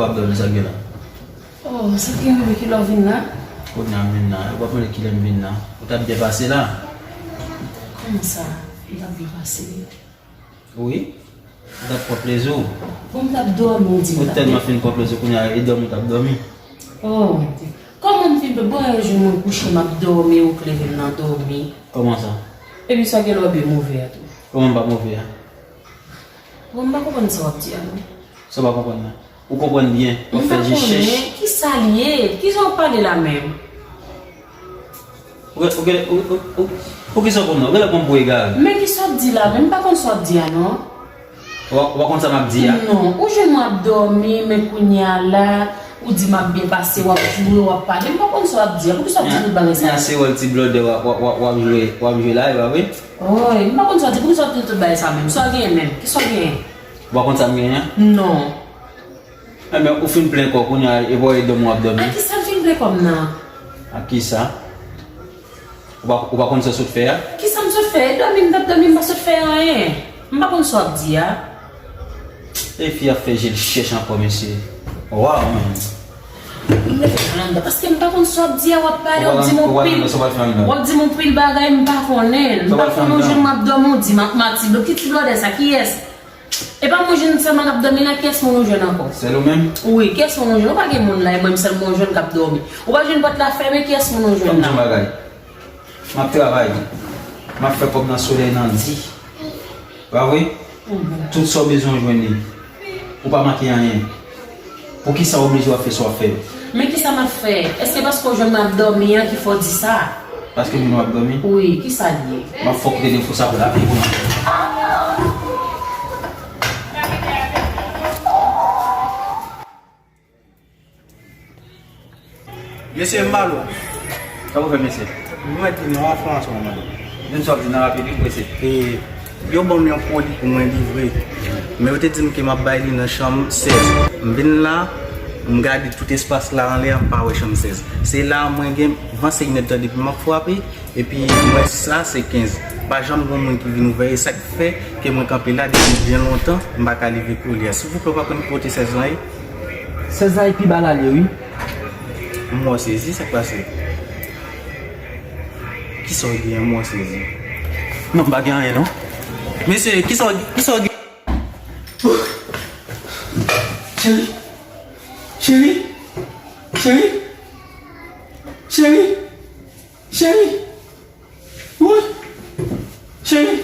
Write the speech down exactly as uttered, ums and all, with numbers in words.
W ap dòmi, sa k gen la? Oh, sa k gen, bebe, kilè w vin la? Kounye a m vin la. Ou pa t mande kilè m vin la. Ou t ap byen pase la. Kòman sa? M t ap byen pase. Wi. Ou t ap pran plezi w. Bon, m t ap dòmi, ou di m t ap dòmi. Ou tèlman fin pran plezi w, kounye a e dòmi w t ap dòmi. Oh, kòman m fin pran? Bon, yon jou mwen kouche, m ap dòmi, ou k leve m nan dòmi. Kòman sa? Epi sa gen lè w byen move a tou. Kòman m pa move a? Bon, m pa konprann sa w ap di a, non. Sa w pa konprann la? Ou konprann byen, w ap fè je chèch. M pa konnen, kisa l ye? Kijan w pale la menm? Ou, ou, ou, ou, ou, poukisa w konn nan? Ou genlè konn pou egare. Men kisa w ap di la menm? M pa konn sa w ap di a, non. Ou pa, ou pa konn sa m ap di a? Non, ou jwenn mwen ap dòmi, men kounye a la, ou di m ap byen pase, w ap joure, w ap pale. M pa konn sa w ap di a. Poukisa w ap di tout bagay sa? Nan se wòl ti blòdè w ap, w ap, w ap, w ap jwe, w ap jwe la, e pa vre? Woy, m pa konn sa w ap di. Poukisa w ap di tout bagay sa menm? Sa w genyen menm? Kisa w genyen? Ou pa konn sa m genyen an? Non. Enben, ou fin plen kò w kounye a, e bò e dòmi w ap dòmi. A kisa m fin plen kò m nan? A kisa? Ou pa, ou pa konn sa w sot fè a? Kisa m sot fè? E dòmi m t ap dòmi, m pa sot fè anyen. M pa konn sa w ap di a. E fi ap fè je l chèch ankò, mesye. Waw, man. M leve pran anndan, paske m pa konn sa w ap di a, w ap pale, w ap di m yon pil, w ap di m yon pil bagay m pa konnen. M pa konnen yon jou m ap dòmi, w di m ap mati. Donk, ki ti blòdè sa? Kiyès? E pa mwen jwenn sèlman k ap dòmi la, kiyès moun ou jwenn ankò? Sèl ou menm? Wi, kiyès moun ou jwenn? Ou pa gen moun la, e mwen menm sèlman ou jwenn k ap dòmi. Ou pa jwenn pòt la fèmen, kiyès moun ou jwenn la? Fè m di yon bagay. M ap travay. M ap fè kòb nan solèy nan di. Pa vre? Mhm. Tout sa w bezwen w jwenn li. Ou pa manke anyen. Poukisa w oblije w ap fè sa w ap fè yo? Men kisa m ap fè? Èske paske w jwenn mwen ap dòmi an ki fè w di sa? Paske m jwenn w ap dòmi? Wi, kisa l ye? M ap fè w kite defo sa pou lavi pou mwen. Mesye, m ba l ou. Sa pou fè, mesye? M mèt di non an franse, mwen. Di m sa w ap di nan rapid, wi, prese. E, yo ban m yon koli pou mwen livre. Men yo te di m ke m ap bay li nan chanm sèz. M vin la, m gade tout espas la anlè, m pa wè chanm sèz. Se la mwen gen vennsenk mèt tan depi m ap frape, epi m wè sa se kenz. Pa janm gen moun ki vin ouvè, e sa k fè ke mwen kanpe la depi byen lontan, m pa ka leve koli a. Silvouplè, ou pa konn kote sèz lan ye? Sèz la e pi ba l ale, wi. M wè w sezi, sa k pase? Kisa w gen, m wè w sezi? Non, m pa gen anyen, non. Mesye, kisa w, kisa w gen? Cheri, cheri, cheri, cheri, cheri, wi, cheri.